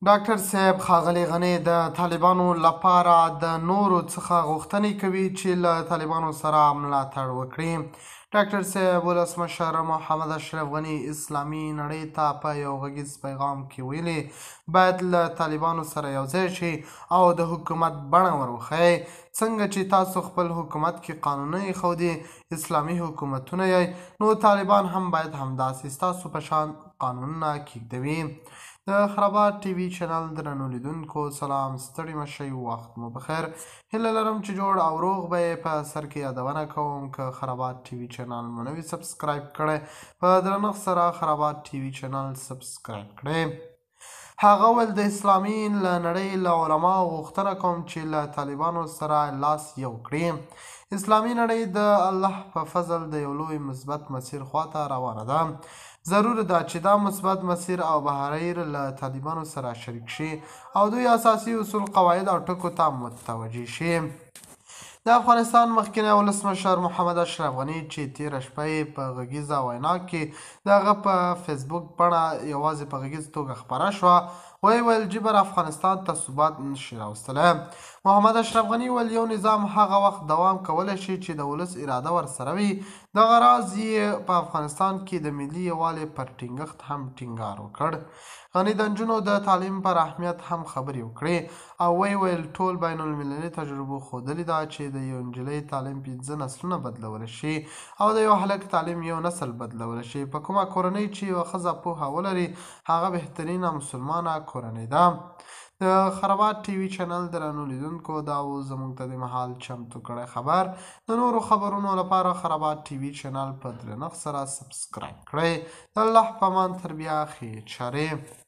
ډاکټر صاحب ښاغلی غني د طالبانو لپاره د نورو څخه غوښتنې کوي چې له طالبانو سره ملاتړ وکړي. ډاکټر صاحب ولسمشر محمد اشرف غني اسلامي نړۍ ته په یو غږیز پیغام کې ویلي، باید له طالبانو سره یو ځای شي او د حکومت بڼه ور وښیي. څنګه چې تاسو خپل حکومت کې قانونونه ایښودي، اسلامي حکومتونه یئ، نو طالبان هم باید همداسې ستاسو په شان قانونونه کېږدوي. د خرابات ټي وي چینل درنو لیدونکو سلام، ستړي مه شئ، وخت مو بخیر. هیله لرم چې جوړ او روغ به یې. په سر کې یادونه کوم، که خرابات ټي وي چینل مو نه وي سبسکرایب کړی، په درنښت سره خرابات ټي وي چینل سبسکرایب کړئ. هغه ویل، د اسلامي له نړۍ له علماو غوښتنه کوم چې له طالبانو سره لاس یو کړي. اسلامي نړۍ د الله په فضل د یو لوی مثبت مسیر خواته روانه ده. ضرور ده چې دا مثبت مسیر او بهیر له طالبانو سره شریک شي او دوی اساسي اصول، قواعد او ټکو ته متوجه شي. د افغانستان مخکینی ولسمشر محمد اشرف غني چې تېره شپه یې په غږیزه وینا کې د هغه په فیسبوک پاڼه یوازې په غږیزه توګه خپره شوه، ویې ویل، جبر افغانستان ته ثبات نشي راوستلی. محمد اشرف غني ویل، یو نظام هغه وخت دوام کولی شي چې د ولس اراده ورسره وي. دغه راز یې په افغانستان کې د ملي یووالي پر ټینګښت هم ټینګار وکړ. غني د نجونو د تعلیم پر اهمیت هم خبرې وکړې او ویې ویل، ټول بین المللي تجربو ښودلې ده چې د یو نجلۍ تعلیم 5 نسلونه بدلولی شي او د یو هلک تعلیم یو نسل بدلولی شي. په کومه کورنۍ چې یوه ښځه پوهه ولري، هغه بهترینه مسلمانه کورنۍ ده. د خرابات ټي وي چینل درنو لیدونکو، دا و زموږ ته د مهال چمتو کړی خبر. د نورو خبرونو لپاره خرابات ټي وي چینل په درنښت سره سبسکرایب کړئ. د الله په امان، تر بیا، ښې چارې.